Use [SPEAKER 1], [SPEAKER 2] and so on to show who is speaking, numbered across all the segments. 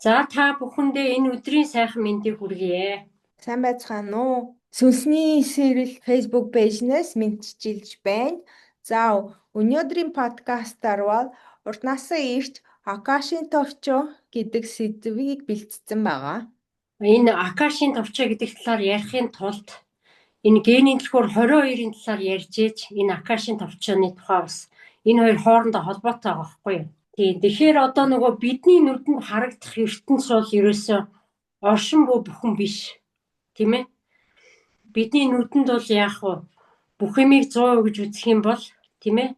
[SPEAKER 1] За, та бүхэндээ энэ өдрийн сайхан мэндийг хүргье.
[SPEAKER 2] Сайн байцгаана уу? Сүнсний сэрэл Facebook page-нээс мэндчилж байна. За, өнөөдрийн подкастаар бол урднаасаа ирч Акашийн товчоо гэдэг сэдвийг бэлтгэсэн байгаа.
[SPEAKER 1] Энэ Акашийн товчоо гэдэг талаар ярихын тулд энэ генийн түлхүүр 22-ын талаар ярьж ээж энэ Акашийн товчооны тухай бас энэ хоёр хоорондоо холбоотой байгаа байхгүй юу? Тийм. Тэгэхээр одоо нөгөө бидний нүдэнд харагдах ертөнц бол ерөөсөө оршин буй бүхэн биш. Тийм ээ? Бидний нүдэнд бол яах вэ? Бүх юмыг 100% гэж үзэх юм бол, тийм ээ?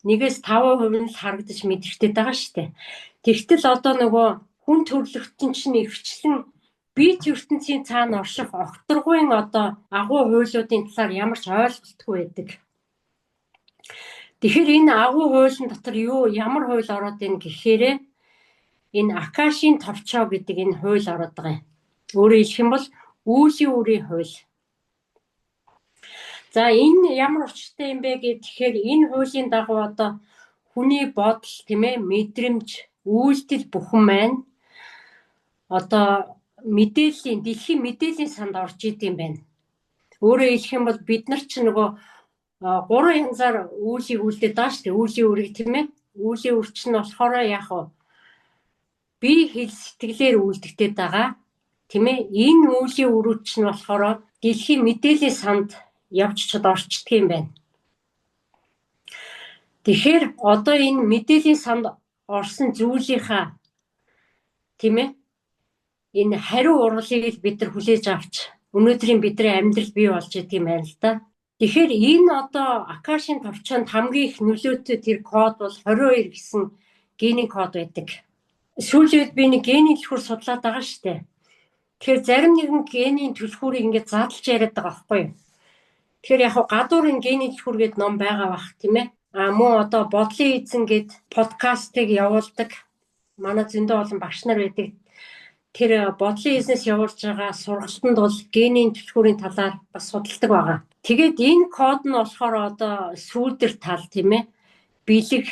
[SPEAKER 1] 1-ээс 5% нь л харагдаж мэдэрхтэй байгаа шүү дээ. Тэгтэл одоо нөгөө хүн төрлөختөн чинь ихэвчлэн биет ертөнцийн цаана орших огторгуйн одоо агуу хуулиудын талаар ямар ч ойлголтгүй байдаг. Тэгэхээр энэ агуу хуулийн дотор юу ямар хууль ороод ийн гэхээрээ энэ Акашийн товчоо гэдэг энэ хууль ороод байгаа юм. Өөрөөр хэлэх юм бол үүлийн үрийн хууль. За, энэ ямар учиртай юм бэ гэхээр энэ хуулийн дагуу одоо хүний бодол, тийм ээ, мэдрэмж, үйлдэл бүхэн маань одоо мэдээллийн дэлхийн мэдээллийн санд орж идэм байна. Өөрөөр хэлэх юм бол бид нар ч нөгөө гурван янзаар үйлийг үлдээд байгаа шүү дээ. Үүлийн үрийг, тийм ээ. Үүлийн үр чинь болохоор яах вэ? Би хэл сэтгэлээр үйлдэгдээд байгаа. Тийм ээ. Энэ үүлийн үрүүд чинь болохоор дэлхийн мэдээллийн санд явж чад орчдөг юм байна. Тэгэхээр одоо энэ мэдээллийн санд орсон зүйлийнхаа, тийм ээ, энэ хариу ургалыг л бид нар хүлээж авч өнөөдрийн бидний амьдрал бий болж идэг юм байна л да. Тэгэхээр энэ одоо Акашийн товчоонд хамгийн их нөлөөтэй тэр код бол 22 гэсэн генийн код байдаг. Сүүлийн үед би нэг генийн түлхүүр судлаад байгаа шүү дээ. Тэгэхээр зарим нэгэн генийн түлхүүрийг ингээд задлж яриад байгаа байхгүй юу? Тэгэхээр яг гадуур энэ генийн түлхүүр гэдэг ном байгаа бах, тийм ээ. А мөн одоо бодлын эзэн гэд подкастыг явуулдаг манай зөндөө олон багш нар байдаг. Тэр бодлын эзнээс явуулж байгаа сургалтанд бол генийн түлхүүрийн талаар бас судалдаг байгаа. Тэгээд энэ код нь болохоор одоо сүүдэр тал, тийм ээ, бэлэг,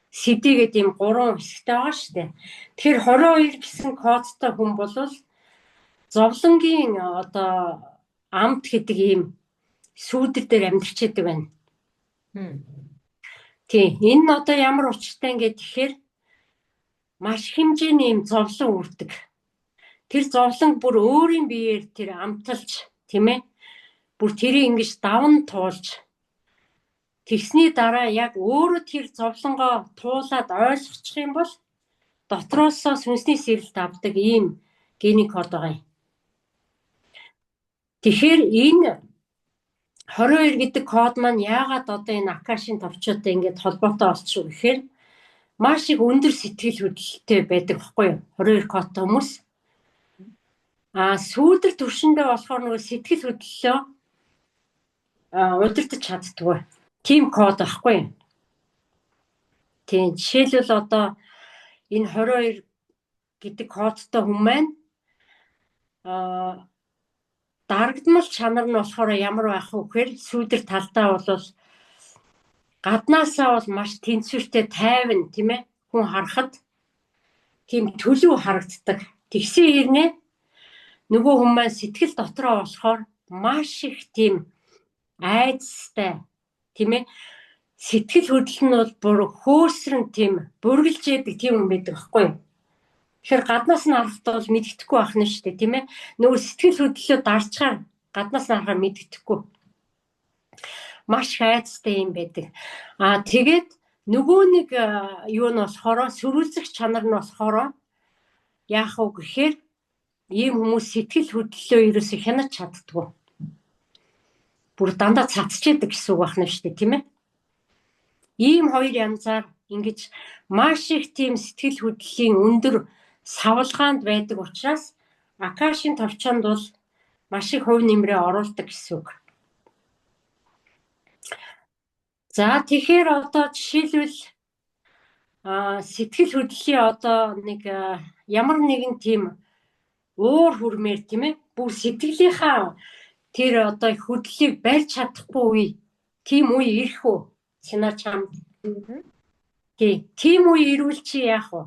[SPEAKER 1] сэдий гэдэг ийм гурван хэсэгтэй байгаа шүү дээ. Тэгэхээр 22 гэсэн кодтой хүн бол зовлонгийн одоо амт гэдэг ийм сүүдэр дээр амьдарч идэг байна. Тийм. Энэ нь одоо ямар учиртай ингээд тэгэхээр маш хэмжээний ийм зовлон үрдэг. Тэр зовлон бүр өөрийн биеэр тэр амталж, тийм ээ, бүр тэрийг ингэж даван туулж тэгсний дараа яг өөрөө тэр зовлонгоо туулаад ойлгочих юм бол дотроосоо сүнсний сэрэлт авдаг ийм генийн код байгаа юм. Тэгэхээр энэ 22 гэдэг код маань яагаад одоо энэ Акашийн товчоотой ингээд холбоотой болчих вэ гэхээр маш их өндөр сэтгэл хөдлөлттэй байдаг байхгүй юу? 22 кодтой хүмүүс. А сүүдэр түвшиндээ болохоор нөгөө сэтгэл хөдлөлөө удирдах чаддаггүй. Тийм код байхгүй юу? Тийм, жишээлбэл одоо энэ 22 гэдэг кодтой хүн маань дарагдмал чанар нь болохоор ямар байх вэ гэхээр сүүдэр талдаа бол гаднаасаа бол маш тэнцвэртэй, тайван, тийм ээ, хүн харахад тийм төлөв харагддаг. Тэгсэн хэрнээ нөгөө хүн маань сэтгэл дотроо болохоор маш их тийм айдастай, тийм ээ, сэтгэл хөдлөл нь бол бүр хөөсрөн, тийм бургалж яадаг тийм юм байдаг байхгүй юу? Тэгэхээр гаднаас нь харахад бол мэддэхгүй байх нь шүү дээ, тийм ээ. Нөгөө сэтгэл хөдлөлөө дарчгаар гаднаас нь харахаар мэддэхгүй. Маш их айдастай юм байдаг. Аа, тэгээд нөгөө нэг юу нь болохоор сөрүүлзэх чанар нь болохоор яах вэ гэхээр ийм хүмүүс сэтгэл хөдлөлөө ерөөсө хянаж чаддаггүй. Бүр дандаа цацж идэг гэсэн үг байна шүү дээ, тийм ээ. Ийм хоёр янзаар ингэж маш их тийм сэтгэл хөдлөлийн өндөр савлгаанд байдаг учраас Акашийн товчоонд бол маш их хувь нэмрээ оруулдаг гэсэн үг. За, тэгэхээр одоо жишээлбэл сэтгэл хөдлөлийн одоо нэг ямар нэгэн тийм уур хүрмээр, тийм ээ, бүр сэтгэлийнхаа тэр одоо хөдлөлийг барьж чадахгүй үе, тийм үе ирэх үү? Сина чамд. Тий. Тийм үе ирвэл чи яах вэ?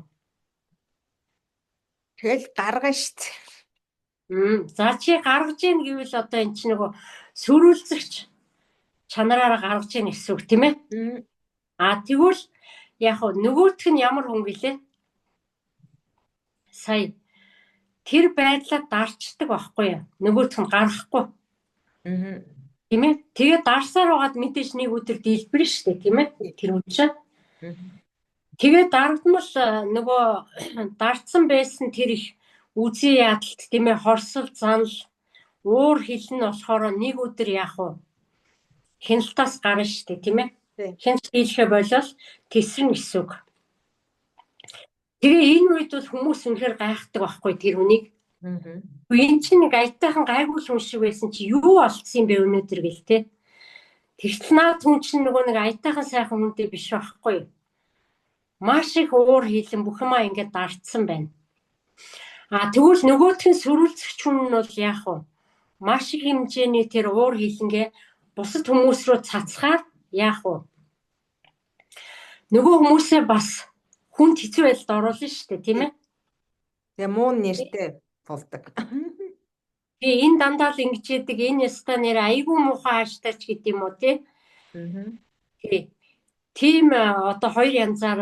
[SPEAKER 2] Тэгэл гаргана шүү дээ.
[SPEAKER 1] За чи гаргаж ийн гэвэл одоо эн чинь нөгөө сөрүүлзэгч чанараараа гаргаж ийн гэсэн үг тийм ээ? А тэгвэл яг нөгөөх нь ямар хүн гэлээ? Сая тэр байдлаа дарчдаг байхгүй юу? Нөгөөх нь гаргахгүй. Тийм ээ? Тэгээ дарсаар байгаад мэдээж нэг өдөр дийлбэр шүү дээ, тийм ээ? Тэр хүн чинь. Тэгээ дарагдмал нөгөө дардсан байсан тэр их үзий ядалт тийм ээ, хорсол занал уур хил нь болохоор нэг өдөр яах вэ? Хяналтаас гарна шүү дээ, тийм ээ? Хяналт дийлэхэ болол тэсрэн гэсэн үг. Тэгээ энэ үед бол хүмүүс үнэхээр гайхдаг байхгүй тэр хүнийг. Энэ чинь нэг аятайхан гайгүй хүн шиг байсан чи юу болцсон юм бэ өнөөдөр гэл те. Тэгтэл наад хүн чинь нөгөө нэг аятайхан сайхан хүнтэй биш байхгүй. Маш их уур хилэн бүх юмаа ингээд дардсан байна. А тэгвэл нөгөөх нь сөрүүлцэгч хүн нь бол яах вэ? Маш их хэмжээний тэр уур хилэнгээ бусад хүмүүс рүү цацхаар яах вэ? Нөгөө хүмүүсээ бас хүнд хэцүү байдалд оруулна шүү дээ, тийм ээ?
[SPEAKER 2] Тэгээ муу нэртэй болдог.
[SPEAKER 1] Би энэ дандаа л ингэж яадаг, энэ ястаа нэр айгүй муухай ааштай ч гэдэм үү, тий? Тий. Тийм одоо хоёр янзаар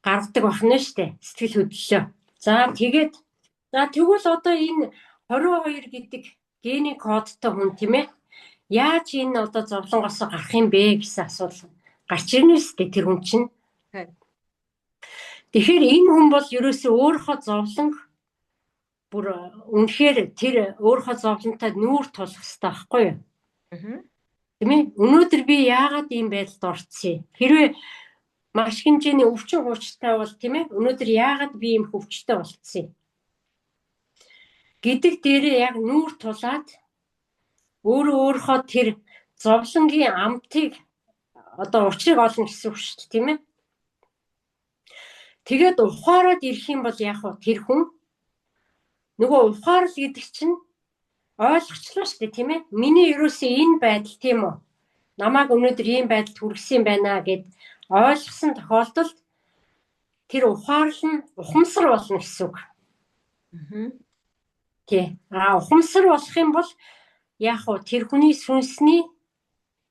[SPEAKER 1] гаргадаг байна шүү дээ. Сэтгэл хөдлөлөө. За тэгээд за тэгвэл одоо энэ 22 гэдэг генийн кодтой хүн тийм ээ? Яаж энэ одоо зовлонгоос гарах юм бэ гэсэн асуудал гарч ирнэ шүү дээ тэр хүн чинь. Тэгэхээр энэ хүн бол ерөөсөө өөрийнхөө зовлонг бүр үнэхээр тэр өөрийнхөө зовлонтой нүүр тулах хэрэгтэй байхгүй юу? Тийм ээ? Өнөөдөр би яагаад ийм байдалд орцсон юм? Хэрвээ маш хэмжээний өвчин хуучтай бол тийм ээ? Өнөөдөр яагаад би ийм хөвчтэй болцсон юм? Гэдэг дээрээ яг нүүр тулаад өөрөө өөрийнхөө тэр зовлонгийн амтыг одоо учрыг олно гэсэн үг шүү дээ, тийм ээ? Тэгээд ухаарад ирэх юм бол яг уу тэр хүн нөгөө ухаарл гэдэг чинь ойлгочлоо шүү дээ, тийм ээ? Миний ерөөсөө энэ байдал тийм үү? Намайг өнөөдөр ийм байдалд хүргэсэн байна гэд ойлгосон тохиолдолд тэр ухаарл нь ухамсар болно гэсэн үг. Тий. А ухамсар болох юм бол яг уу тэр хүний сүнсний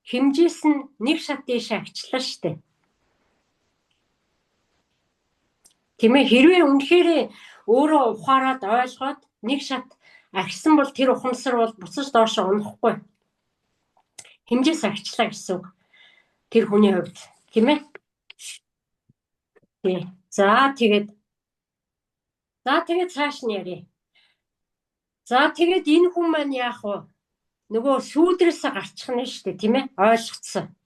[SPEAKER 1] хэмжээс нь нэг шат дээш агчлаа шүү дээ. Тийм ээ, хэрвээ үнэхээр өөрөө ухаарад ойлгоод нэг шат агсан бол тэр ухамсар бол буцаж доош унахгүй. Хэмжээс агчлаа гэсэн үг. Тэр хүний хувьд, тийм ээ? Тий. За тэгээд цааш нь ярья. За тэгээд энэ хүн маань яах вэ? Нөгөө сүүдрээсээ гарчих нь шүү дээ, тийм ээ? Ойлгоцсон.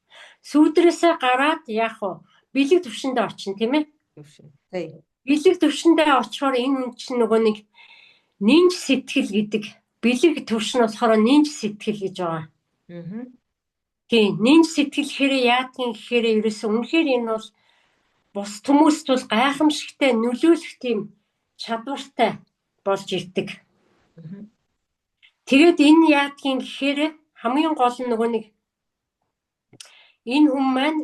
[SPEAKER 1] Сүүдрээсээ гараад яах вэ? Бэлэг төвшөндөө очино, тийм ээ?
[SPEAKER 2] Төвшин. Тий.
[SPEAKER 1] Бэлэг төвшөндөө очихоор энэ хүн чинь нөгөө нэг нинж сэтгэл гэдэг бэлэг төвшин болохоор нинж сэтгэл гэж байгаа. Тийм, нинж сэтгэл гэхээр яадгийн гэхээр ерөөсөө үнэхээр энэ бол бус хүмүүст бол гайхамшигтай нөлөөлөх тийм чадвартай болж ирдэг. Тэгээд энэ яадгийн гэхээр хамгийн гол нь нөгөө нэг энэ хүн маань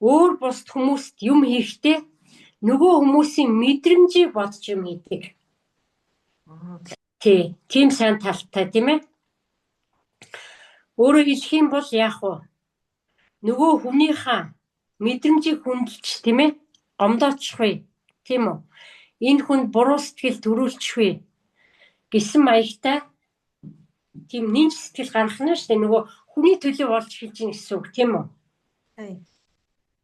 [SPEAKER 1] өөр бусд хүмүүст юм хийхдээ нөгөө хүмүүсийн мэдрэмжийг бодож юм хийдэг. Тий, тийм сайн талтай, тийм ээ? Өөрөөр хэлэх юм бол яах вэ? Нөгөө хүнийхээ мэдрэмжийг хүндэлж, тийм ээ? Гомдоочихвээ, тийм үү? Энэ хүнд буруу сэтгэл төрүүлчихвээ гэсэн маягтай тийм нинж сэтгэл гаргах нь шүү дээ. Нөгөө хүний төлөө болж эхэлж гин гэсэн үг, тийм үү?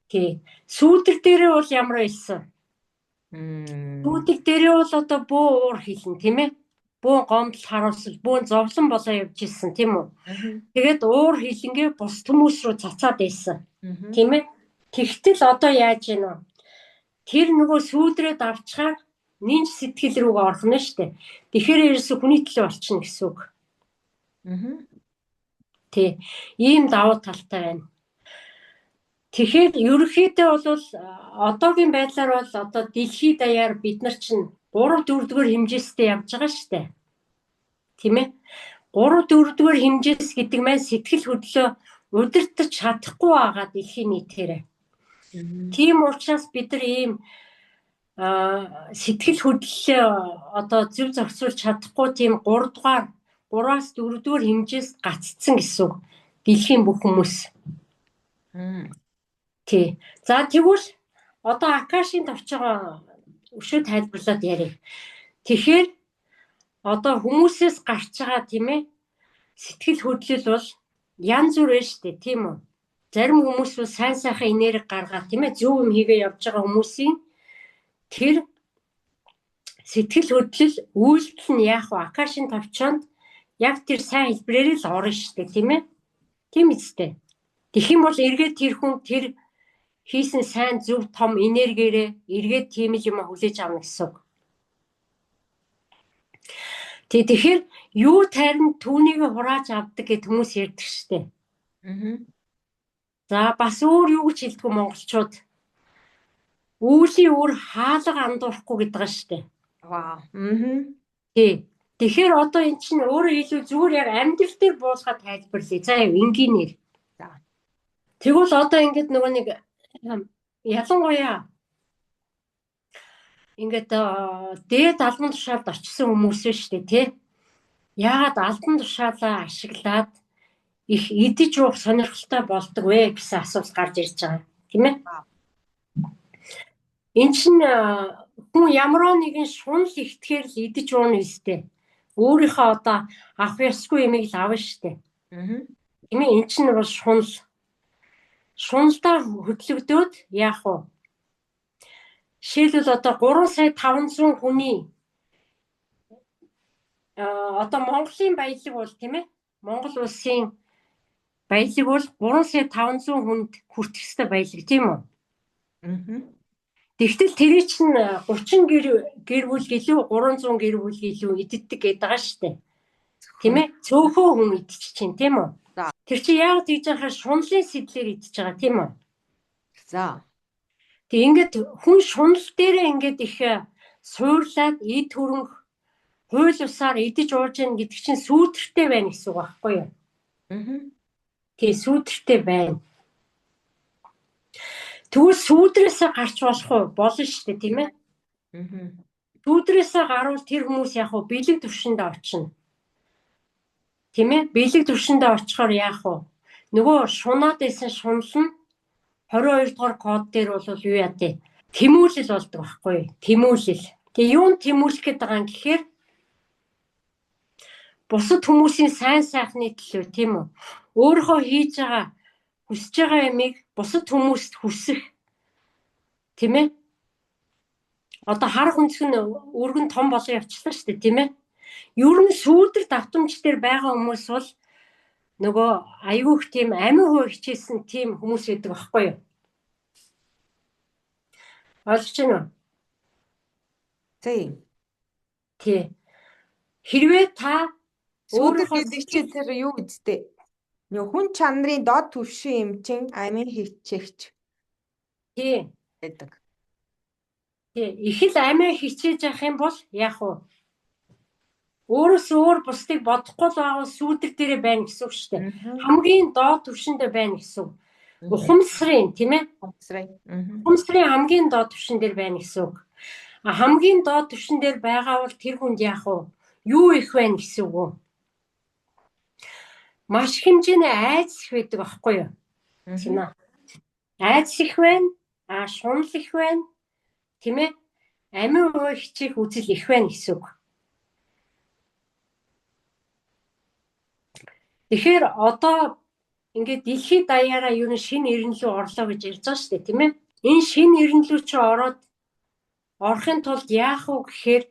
[SPEAKER 1] Тий. Сүүдэр дээрээ бол ямар байсан? Сүүдэр дээрээ бол одоо бөө уур хилэн, тийм ээ? Бөө гомдол харуулсал, бөө зовлон болоо явж исэн, тийм үү? Тэгээд уур хилэнгээ бус хүмүүс рүү цацаад байсан, тийм ээ? Тэгтэл одоо яаж гин вэ? Тэр нөгөө сүүдрээ давчхаар нинж сэтгэл рүүгээ орох нь шүү дээ. Тэгэхээр ерөөсө хүний төлөө болчихно гэсэн үг. Тий. Ийм давуу талтай байна. Тэгэхээр ерөнхийдөө бол одоогийн байдлаар бол одоо дэлхийд даяар бид нар чинь 3 4-р хэмжээстэй явж байгаа шүү дээ. Тийм ээ? 3 4-р хэмжээс гэдэг маань сэтгэл хөдлөө удирдах чадахгүй байгаа дэлхийн нийтээр. Тийм учраас бид нар ийм Сэтгэл хөдлөлөө одоо зөв зохицуулж чадахгүй тийм 3 дугаар 3-аас 4 дугаар хэмжээс гаццсан гэсэн үг. Дэлхийн бүх хүмүүс. Тий. За тэгвэл одоо Акашийн товчоогоо өшөө тайлбарлаад ярья. Тэгэхээр одоо хүмүүсээс гарч байгаа, тийм ээ, сэтгэл хөдлөл бол янз бүр байна шүү дээ, тийм үү? Зарим хүмүүс бол сайн сайхан энерги гаргаад, тийм ээ, зөв юм хийгээ явж байгаа хүмүүсийн тэр сэтгэл хөдлөл үйлдэл нь яах вэ? Акашийн товчоонд яг тэр сайн хэлбэрээр л орно шүү дээ, тийм ээ? Тийм үстэй. Тэгэх юм бол эргээд тэр хүн тэр хийсэн сайн зөв том энергиэрээ эргээд тийм л юм хүлээж авна гэсэн үг. Тэгэхээр юу тайрна түүнийг хурааж авдаг гэд хүмүүс ярьдаг штэ. За бас өөр юу гэж хэлдэг монголчууд? Үүлийн үр хаалга андуурахгүй гэдэг нь штэ.
[SPEAKER 2] Вау.
[SPEAKER 1] Тий. Тэгэхээр одоо эн чинь өөрөөр хэлбэл зүгээр яг амьдрал дээр буулгаад тайлбарлая. За энгийнээр.
[SPEAKER 2] За.
[SPEAKER 1] Тэгвэл одоо ингээд нөгөө нэг ялангуяа ингээд дээд албан тушаалд очсон хүмүүс шүү дээ, тий. Яагаад албан тушаалаа ашиглаад их идэж уух сонирхолтой болдог вэ гэсэн асуулт гарч ирж байгаа, тийм ээ? Эн чинь хүн ямар нэгэн шунал ихтгэхээр л идэж ууна үстэй. Өөрийнхөө одоо авах ёсгүй юмыг л авна шүү дээ. Тийм ээ, эн чинь бол шунал. Шуналдаа хөдлөгдөөд яах вэ? Жишээлбэл одоо 3 сая 500 хүний одоо Монголын баялаг бол, тийм ээ, Монгол улсын баялаг бол 3 сая 500 хүнд хүртэх ёстой баялаг, тийм үү? Тэгтэл тэр чинь 30 гэр бүл гэлүү 300 гэр бүл гэлүү иддэг гэдэг байгаа шүү дээ. Тийм ээ? Цөөхөн хүн идчих чинь, тийм үү? Тэр чинь яг тэгж яхаа шунлын сэдлээр идчихэж байгаа, тийм үү?
[SPEAKER 2] За.
[SPEAKER 1] Тэг ингээд хүн шунал дээрээ ингээд их суурлаад эд хөрөнгө хууль усаар идэж ууж гин гэдэг чинь сүүдэртэй байна гэсэн үг байхгүй юу? Тий, сүүдэртэй байна. Тэгвэл сүүдрээсээ гарч болох уу? Болно шүү дээ, тийм ээ? Сүүдрээсээ гарвал тэр хүмүүс яг уу бэлэг түвшиндээ очино. Тийм ээ? Бэлэг түвшиндээ очихоор яах вэ? Нөгөө шунаад байсан шунал нь 22 дугаар код дээр бол юу яа дээ? Тэмүүлэл болдог байхгүй юу? Тэмүүлэл. Тэгээ юунд тэмүүлэх гээд байгаа юм гэхээр бусад хүмүүсийн сайн сайхны төлөө, тийм үү? Өөрийнхөө хийж байгаа хүсэж байгаа юмыг бусад хүмүүст хүсэх, тийм ээ? Одоо харах өнцөг нь өргөн том болон явчлаа шүү дээ, тийм ээ? Ер нь сүүдэр давтамж дээр байгаа хүмүүс бол нөгөө айгүйх тийм амин хувь хичээсэн тийм хүмүүс байдаг байхгүй юу? Ойлгож байна уу?
[SPEAKER 2] Тийм.
[SPEAKER 1] Тий. Хэрвээ та
[SPEAKER 2] сүүдэр гэдэг чинь тэр юу үсттэй? Нөгөө хүн чанарын доод түвшин юм чин амин хичээгч.
[SPEAKER 1] Тий.
[SPEAKER 2] Гэдэг.
[SPEAKER 1] Тий. Их л амиа хичээж явах юм бол яах вэ? Өөрөөсөө өөр бусдыг бодохгүй л байгаа сүүдэр дээрээ байна гэсэн үг шүү дээ. Хамгийн доод түвшиндээ байна гэсэн үг. Ухамсарын, тийм ээ?
[SPEAKER 2] Ухамсарын.
[SPEAKER 1] Ухамсарын хамгийн доод түвшин дээр байна гэсэн үг. А хамгийн доод түвшин дээр байгаа бол тэр хүнд яах вэ? Юу их байна гэсэн үг үү? Маш хэмжээний айдас их байдаг аахгүй юу? Тийм ээ. Айдас их байна, а шунал их байна, тийм ээ? Амин хувь хичээх үзэл их байна гэсэн үг. Тэгэхээр одоо ингээд дэлхийд даяараа ер нь шинэ эрен лүү орлоо гэж ярьж байгаа шүү дээ, тийм ээ? Энэ шинэ эрен лүү чи ороод орохын тулд яах вэ гэхээр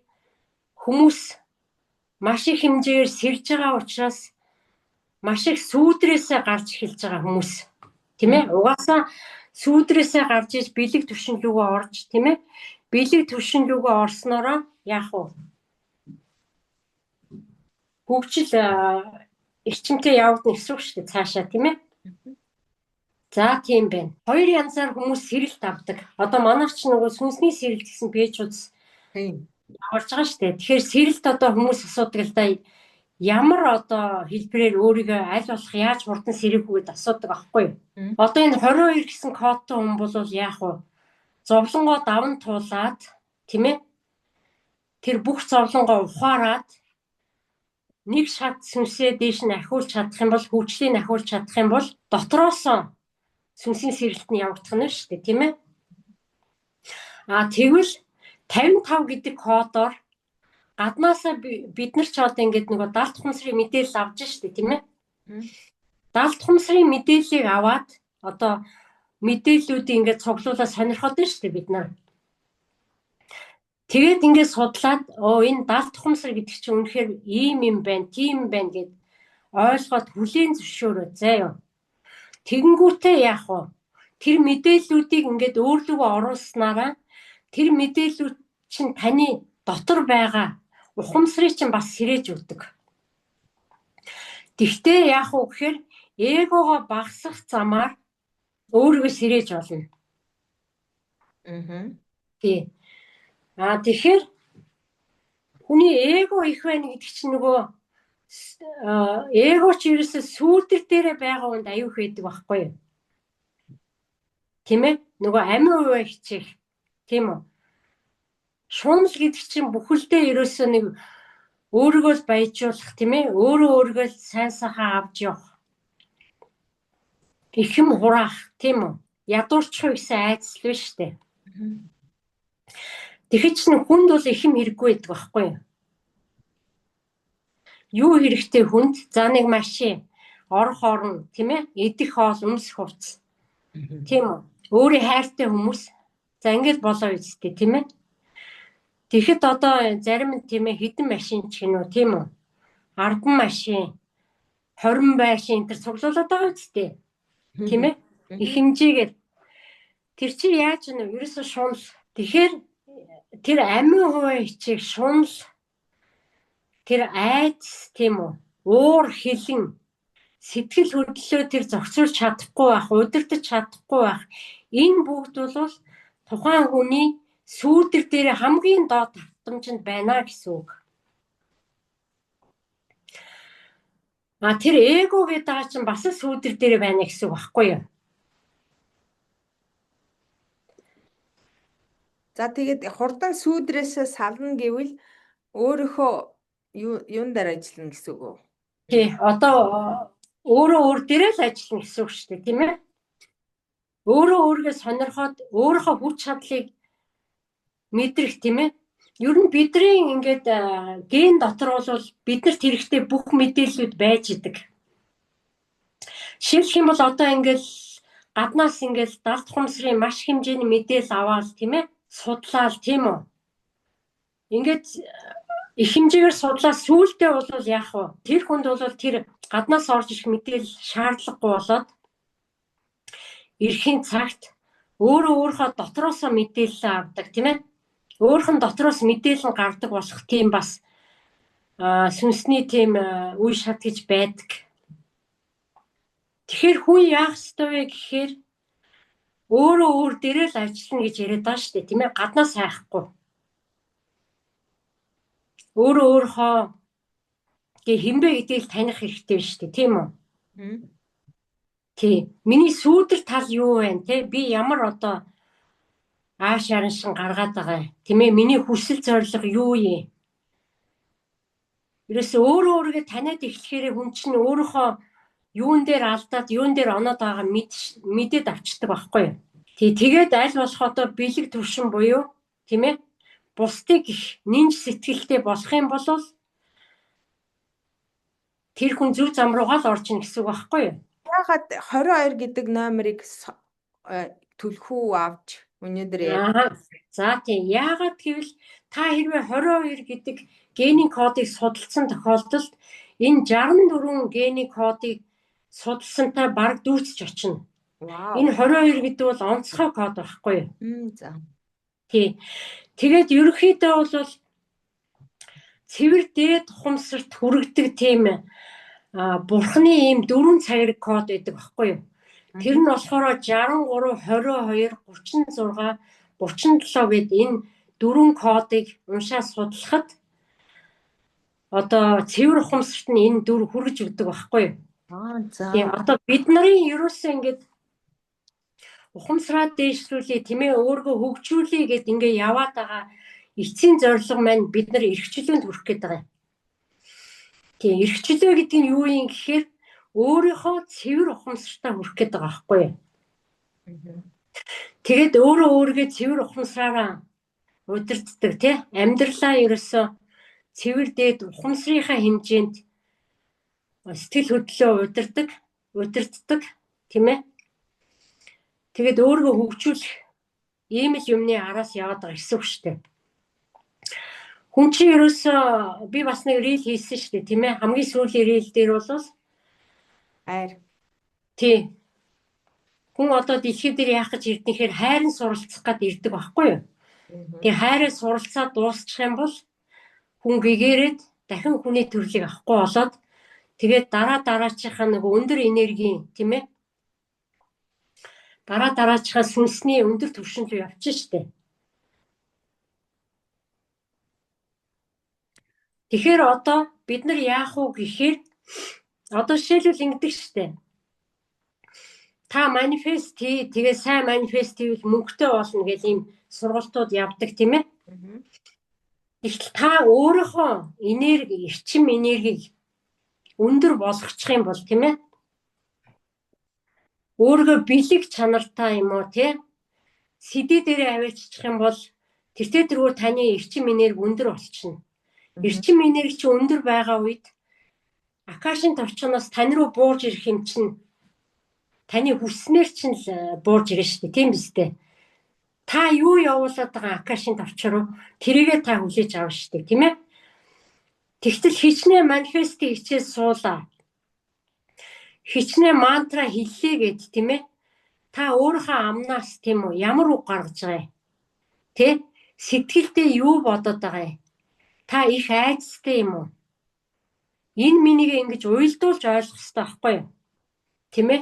[SPEAKER 1] хүмүүс маш их хэмжээгээр сэрж байгаа учраас маш их сүүдрээсээ гарч эхэлж байгаа хүмүүс, тийм ээ? Угаасаа сүүдрээсээ гарч иж бэлэг түвшин лүүгээ орж, тийм ээ? Бэлэг түвшин лүүгээ орсноороо яах вэ? Хөгжил эрчимтэй явагдана гэсэн үг шүү дээ цаашаа, тийм ээ? За тийм байна. Хоёр янзаар хүмүүс сэрэлт авдаг. Одоо манайх ч нөгөө сүнсний сэрэлт гэсэн пэйж удас орж байгаа шүү дээ. Тэгэхээр сэрэлт одоо хүмүүс асуудаг л да, ямар одоо хэлбэрээр өөрийгөө аль болох яаж хурдан сэрэх үү гэдээ асуудаг аахгүй юу? Одоо энэ 22 гэсэн кодтой хүн бол яах вэ? Зовлонгоо даван туулаад тийм ээ? Тэр бүх зовлонгоо ухаарад нэг шат сүнсээ дээш нь ахиулж чадах юм бол, хөгжлийг ахиулж чадах юм бол дотроосоо сүнсийн сэрэлт нь явагдах нь шүү дээ, тийм ээ? А тэгвэл 55 гэдэг кодоор гаднаасаа бид нар ч одоо ингээд нөгөө далд ухамсарын мэдээлэл авч штэ, тийм ээ? Далд ухамсарын мэдээллийг аваад одоо мэдээллүүдийг ингээд цуглуулаад сонирхоод байна штэ бид нар. Тэгээд ингээд судлаад энэ далд ухамсар гэдэг чинь үнэхээр ийм юм байна, тийм байна гэд ойлгоод хүлээн зөвшөөрөө заа юу. Тэгэнгүүтээ яах вэ? Тэр мэдээллүүдийг ингээд өөрлөгөө оруулснараа тэр мэдээллүүд чинь таны дотор байгаа ухамсарыг чинь бас сэрээж өгдөг. Тэгтээ яах вэ гэхээр эгогоо багасгах замаар өөрийгөө сэрээж болно. Тий. А тэгэхээр хүний эго их байна гэдэг чинь нөгөө эго ч ерөөсөө сүүдэр дээрээ байгаа хүнд аюу байдаг байхгүй юу? Тийм ээ? Нөгөө амин хувиа хичээх. Тийм үү? Шунал гэдэг чинь бүхэлдээ ерөөсөө нэг өөрийгөө л баяжуулах, тийм ээ? Өөрөө өөрийгөө л сайн сайхан авч явах. Их юм хураах, тийм үү? Ядуурчих гэсэн айдас л биш үү? Тэгэхэд чинь хүнд бол их юм хэрэггүй байдаг байхгүй юу? Юу хэрэгтэй хүнд? За нэг машин, орох орон, тийм ээ? Идэх хоол, өмсөх хувцас. Тийм үү? Өөрийн хайртай хүмүүс. За ингээд болоо үсттэй, тийм ээ? Тэгэхэд одоо зарим нь, тийм ээ, хэдэн машин ч гинүү, тийм үү? 10 машин, 20 байшин энэ төр цуглуулад байгаа үсттэй. Тийм ээ? Их хэмжээгээр тэр чинь яаж вэ? Ерөөсөө шунал. Тэгэхээр тэр амин хувиа хичээх шунал, тэр айдас, тийм үү? Уур хилэн сэтгэл хөдлөлөө тэр зохицуулж чадахгүй байх, удирдах чадахгүй байх. Энэ бүгд бол тухайн хүний сүүдэр дээр хамгийн доод давтамжинд байна гэсэн үг. А тэр эго гэдэг байгаа чинь бас сүүдэр дээр байна гэсэн үг байхгүй юу?
[SPEAKER 2] За тэгээд хурдан сүүдрээсээ сална гэвэл өөрийнхөө юун дээр ажиллана гэсэн үг үү?
[SPEAKER 1] Тий, одоо өөрөө өөр дээрээ л ажиллана гэсэн үг шүү дээ, тийм ээ? Өөрөө өөрийгөө сонирхоод өөрийнхөө хүч чадлыг мэдрэх, тийм ээ? Ер нь бидний ингээд ген дотор бол биднэрт хэрэгтэй бүх мэдээллүүд байж идэг. Жишээлх юм бол одоо ингээд гаднаас ингээд далд ухамсарын маш хэмжээний мэдээлэл аваад, тийм ээ? Судлаал, тийм үү? Ингээд их хэмжээгээр судлаа сүүлдээ бол яах вэ? Тэр хүнд бол тэр гаднаас орж ирэх мэдээлэл шаардлагагүй болоод ирэхийн цагт өөрөө өөрийнхөө дотроосоо мэдээлэл авдаг, тийм ээ? Өөрөх нь дотроос мэдээлэл нь гардаг болох тийм бас сүнсний тийм үе шат гэж байдаг. Тэгэхээр хүн яах ёстой вэ гэхээр өөрөө өөр дээрээ л ажиллана гэж яриад байгаа шүү дээ, тийм ээ? Гаднаас хайхгүй. Өөрөө өөрийнхөө хинбэ гэдгийг таних хэрэгтэй шүү дээ, тийм үү? Тий. Миний сүүдэр тал юу вэ, те? Би ямар одоо ааш араншин гаргаад байгаа юм, тийм ээ? Миний хүсэл зорилго юу юм? Ерөөсөө өөрөө өөрийгөө таниад эхлэхээр хүн чинь өөрийнхөө юун дээр алдаад, юун дээр оноод байгааг мэдээд авчдаг байхгүй юу? Тий, тэгээд аль болох одоо бэлэг төвшин буюу, тийм ээ? Бусдыг их нинж сэтгэлтэй болох юм бол тэр хүн зөв зам руугаа л орж ийн гэсэн үг байхгүй юу?
[SPEAKER 2] Яагаад 22 гэдэг номерыг түлхүү авч өнөөдөр
[SPEAKER 1] ярьж? За тийм. Яагаад гэвэл та хэрвээ 22 гэдэг генийн кодыг судалсан тохиолдолд энэ 64 генийн кодыг судалсантай бараг дүүцэж очино. Энэ 22 гэдэг бол онцгой код байхгүй юу?
[SPEAKER 2] За.
[SPEAKER 1] Тий. Тэгээд ерөнхийдөө бол цэвэр дээд ухамсарт хүргэдэг тийм бурхны ийм дөрвөн цагираг код байдаг байхгүй юу? Тэр нь болохоор 63, 22, 36, 37 гээд энэ дөрвөн кодыг уншаа судлахад одоо цэвэр ухамсарт нь энэ дөрв хүргэж өгдөг байхгүй юу?
[SPEAKER 2] За.
[SPEAKER 1] Тийм, одоо бид нарын ерөөсөө ингээд ухамсараа дээшлүүлээ, тийм ээ, өөрийгөө хөгжүүлье гэд ингээ яваад байгаа Эцсийн зорилго маань бид нар эрхчлөөнд хүрэх гээд байгаа юм. Тийм, эрхчлөө гэдэг нь юу юм гэхээр өөрийнхөө цэвэр ухамсартаа хүрэх гээд байгаа байхгүй юу? Тэгээд өөрөө өөрийгөө цэвэр ухамсараараа удирддаг тий, амьдралаа ерөөсөө цэвэр дээд ухамсарынхаа хэмжээнд сэтгэл хөдлөлөө удирддаг тийм ээ. Тэгээд өөрийгөө хөгжүүлэх ийм л юмны араас яваад байгаа гэсэн үг шүү дээ. Хүн чинь ерөөсөө би бас нэг reel хийсэн шүү дээ, тийм ээ. Хамгийн сүүлийн reel дээр бол
[SPEAKER 2] хайр.
[SPEAKER 1] Тий. Хүн одоо дэлхий дээр яах гэж ирдэнхээр хайрын суралцах гээд ирдэг байхгүй юу? Тэгээ хайраа суралцаад дуусчих юм бол хүн гэгээрээд дахин хүний төрлийг авахгүй болоод тэгээд дараа дараачихаа нэг өндөр энергийн, тийм ээ. Дараа дараачихаа сүнсний өндөр түвшин рүү явчих штэ. Тэгэхээр одоо бид нар яах вэ гэхээр одоо жишээлбэл ингэдэг штэ. Та манифест хий, тэгээ сайн манифест хийвэл мөнгөтэй болно гэх ийм сургалтууд явдаг, тийм ээ. Тэгтэл та өөрийнхөө энерги, эрчим энергийг өндөр болгочих юм бол, тийм ээ. Өөрийгөө бэлэг чанартай юм уу, тий? Сэдээ дээрээ авааччих юм бол тэртээ тэргүй таны эрчим энерги өндөр болчихно. Эрчим энерги чи өндөр байгаа үед Акашийн товчноос тань руу бууж ирэх юм чинь таны хүснээр чинь л бууж ирнэ шүү дээ, тийм биз дээ. Та юу явуулаад байгаа Акашийн товч руу тэрийгээ та хүлээж авна шүү дээ, тийм ээ. Тэгтэл хичнээн манифестийн хичээл суулаа. Хичнээн мантра хэллээ гэд, тийм ээ. Та өөрийнхөө амнаас, тийм үү, ямар үг гаргаж байгаа юм? Тэ? Сэтгэлдээ юу бодоод байгаа юм? Та их айцтай юм уу? Энэ минийг ингэж уйлдуулж ойлгох хэрэгтэй байхгүй юу? Тийм ээ?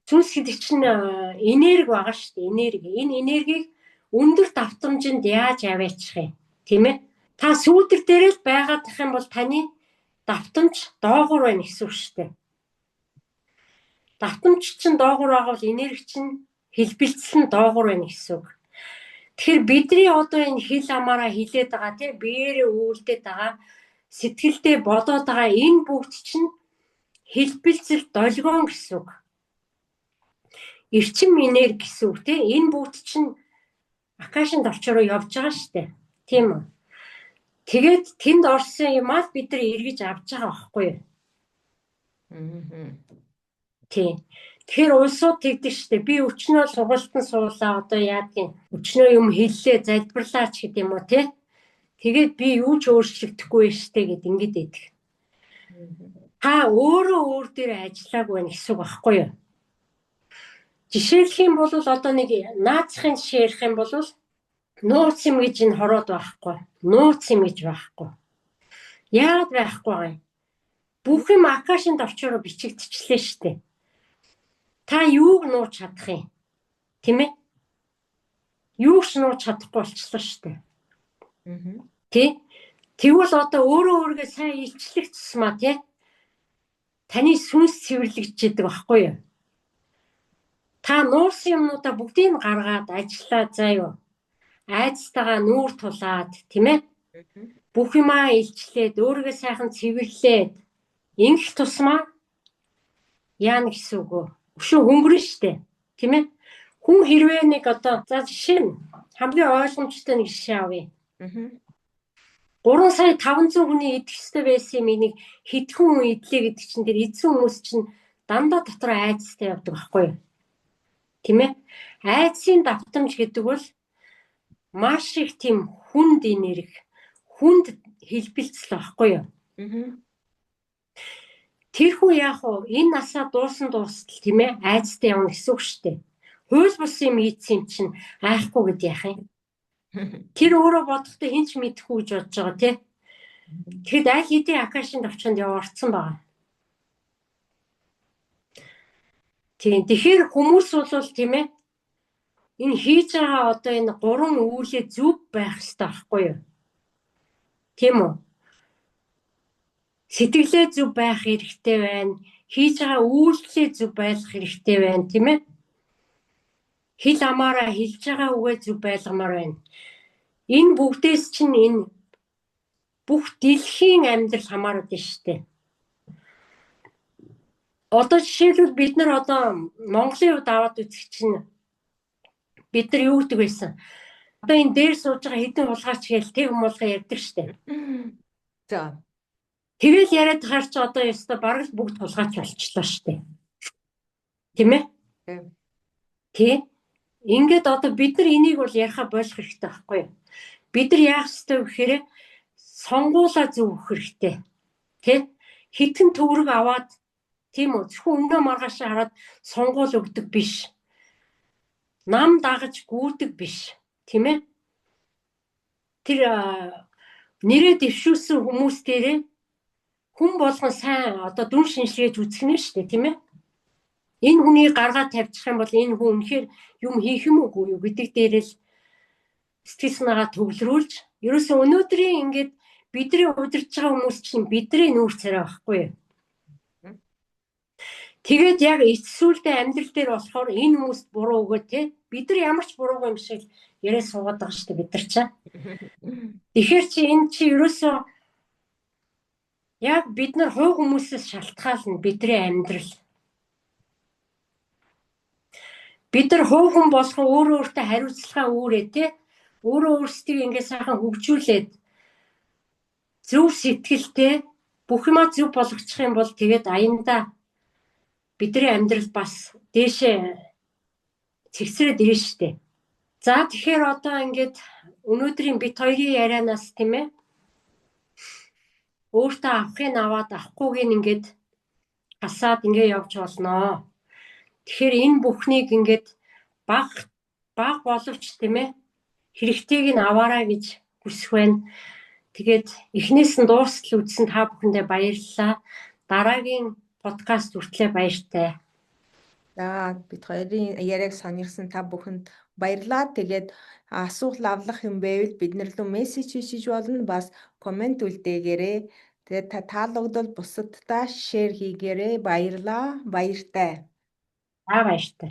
[SPEAKER 1] Сүнс гэдэг чинь энерги байгаа шүү дээ, энерги. Энэ энергийг өндөр давтамжинд яаж аваачих юм? Тийм ээ? Та сүүдэр дээр л байгаад их юм бол таны давтамж доогуур байна гэсэн үг шүү дээ. Давтамж чинь доогуур байгаа бол энерги чинь хэлбэлцэл нь доогуур байна гэсэн үг. Тэгэхээр бидний одоо энэ хэл амаараа хилээд байгаа, тий, биеэрээ үйлдээд байгаа, сэтгэлдээ бодоод байгаа энэ бүгд чинь хэлбэлцэл долгион гэсэн үг. Эрчим энерги гэсэн үг, тий. Энэ бүгд чинь Акашийн товч руу явж байгаа шүү дээ. Тийм үү? Тэгээд тэнд орсон юмаа бид нар эргэж авч байгаа байхгүй юу? Тийм. Тэгэхээр улсууд тэгдэг шүү дээ. Би өчнөө сургалтанд суулаа, одоо яадгийн өчнөө юм хэллээ, залбирлаа ч гэдэг юм уу, тий? Тэгээд би юу ч өөрчлөгдөхгүй шүү дээ гэд ингэж байдаг. Та өөрөө өөр дээр ажиллаагүй байх гэсэн үг байхгүй юу? Жишээлх юм бол одоо нэг наацхийн жишээ ярих юм бол нууц юм гэж энэ хороод байхгүй. Нууц юм гэж байхгүй. Яагаад байхгүй байгаа юм? Бүх юм Акашийн товчоор бичигдчихлээ шүү дээ. Та юуг нууж чадах юм? Тийм ээ? Юуг ч нууж чадахгүй болчихлоо шүү дээ. Тий? Тэгвэл одоо өөрөө өөрийгөө сайн илчлэх тусмаа, тий? Таны сүнс цэвэрлэгдэж байхгүй юу? Та нуусан юмнуудаа бүгдийг нь гаргаад ажиллаа заа юу? Айцтайгаа нүүр тулаад, тийм ээ? Бүх юмаа илчлээд, өөрийгөө сайхан цэвэрлээд ингэх тусмаа яана гэсэн үг вэ? Өшөө хөнгөрнө штэ, тийм ээ? Хүн хэрвээ нэг одоо за жишээ нь хамгийн ойлгомжтой нэг жишээ авъя. 3 сая 500 хүний идэх ёстой байсан юм нэг хэдхэн хүн идлээ гэдэг чинь тэр эдсэн хүмүүс чинь дандаа дотор айцтай явдаг байхгүй юу? Тийм ээ? Айдсын давтамж гэдэг бол маш их тийм хүнд энерги, хүнд хэлбэлцэл байхгүй юу? Тэр хүн яах вэ? Энэ насаа дуусан дуустал, тийм ээ, айцтай явна гэсэн үг шүү дээ. Хууль бус юм ийдсэн юм чинь айхгүй гэд яах юм? Тэр өөрөө бодохдоо хэн ч мэдэхгүй гэж бодож байгаа, тий. Тэгэхэд аль хэдийн Акашийн товчонд яваа орцсон байгаа. Тийм. Тэгэхээр хүмүүс бол, тийм ээ, энэ хийж байгаа одоо энэ гурван үйлээ зөв байх хэрэгтэй байхгүй юу? Тийм үү? Сэтгэлээ зөв байх хэрэгтэй байна. Хийж байгаа үйлдэлээ зөв байх хэрэгтэй байна, тийм ээ? Хэл амаараа хэлж байгаа үгээ зөв байлгамаар байна. Энэ бүгдээс чинь энэ бүх дэлхийн амьдрал хамаарат нь шүү дээ. Одоо жишээлбэл бид нар одоо Монголын хувьд аваад үзэх чинь бид нар юу гэдэг байсан? Одоо энэ дээр сууж байгаа хэдэн хулгайч гээл тэг юм болгоо ярьдаг шүү дээ.
[SPEAKER 2] За.
[SPEAKER 1] Тэгэл яриад хаар чи одоо ёстой бараг л бүгд хулгайч болчлоо шүү дээ. Тийм ээ? Тий. Ингээд одоо бид нар энийг бол яриха болох хэрэгтэй байхгүй юу? Бид нар яах ёстой вэ гэхээр сонгуулаа зөв өгөх хэрэгтэй. Тэ? Хитгэн төгрөг аваад тийм үү? Зөвхөн өмнөө маргаашаа хараад сонгуул өгдөг биш. Нам дагаж гүйдэг биш. Тийм ээ? Тэр нэрээ дэвшүүлсэн хүмүүс дээрээ хүн болгон сайн одоо дүн шинжилээж үзэх нь шүү дээ, тийм ээ? Энэ хүнийг гаргаад тавьчих юм бол энэ хүн үнэхээр юм хийх юм уугүй юу гэдэг дээрэл сэтгэл санаагаа төвлөрүүлж ерөөсөө өнөөдрийн ингээд бидний удирдах байгаа хүмүүс чинь бидний нүүр царай байхгүй юу? Тэгээд яг эцсүүлдэ амьдрал дээр болохоор энэ хүмүүст буруу өгөө те бид нар ямар ч буруугүй юм шиг яриа суугаад байгаа шүү дээ бид нар чаа. Тэгэхээр чи энэ чи ерөөсөө яг бид нар хувь хүмүүсээс шалтгаална бидний амьдрал. Бид нар хувь хүн болгон өөрөө өөртөө хариуцлага үүрээ те өөрөө өөрсдийг ингээ сайхан хөгжүүлээд зөв сэтгэлтэй бүх юмаа зөв болгочих юм бол тэгээд аяндаа бидний амьдрал бас дээшээ цэгцрээд ирнэ штэ. За тэгэхээр одоо ингээд өнөөдрийн бит хоёрын ярианаас тийм ээ өөртөө авахыг аваад авахгүйг нь ингээд хасаад ингээ явж болноо. Тэгэхээр энэ бүхнийг ингээд баг баг боловч тийм ээ хэрэгтэйг нь аваарай гэж хүсэх байна. Тэгээд эхнээс нь дуустал үзсэн та бүхэндээ баярлалаа. Дараагийн подкаст хүртлээр баяртай.
[SPEAKER 2] За бид хоёрын яриаг сонирхсан та бүхэнд баярлалаа. Тэгээд асуулт авлах юм байвал бид нар рүү мессеж хийшиж болно. Бас коммент үлдээгээрэй. Тэгээд та таалагдвал бусаддаа share хийгээрэй. Баярлалаа. Баяртай.
[SPEAKER 1] За баяртай.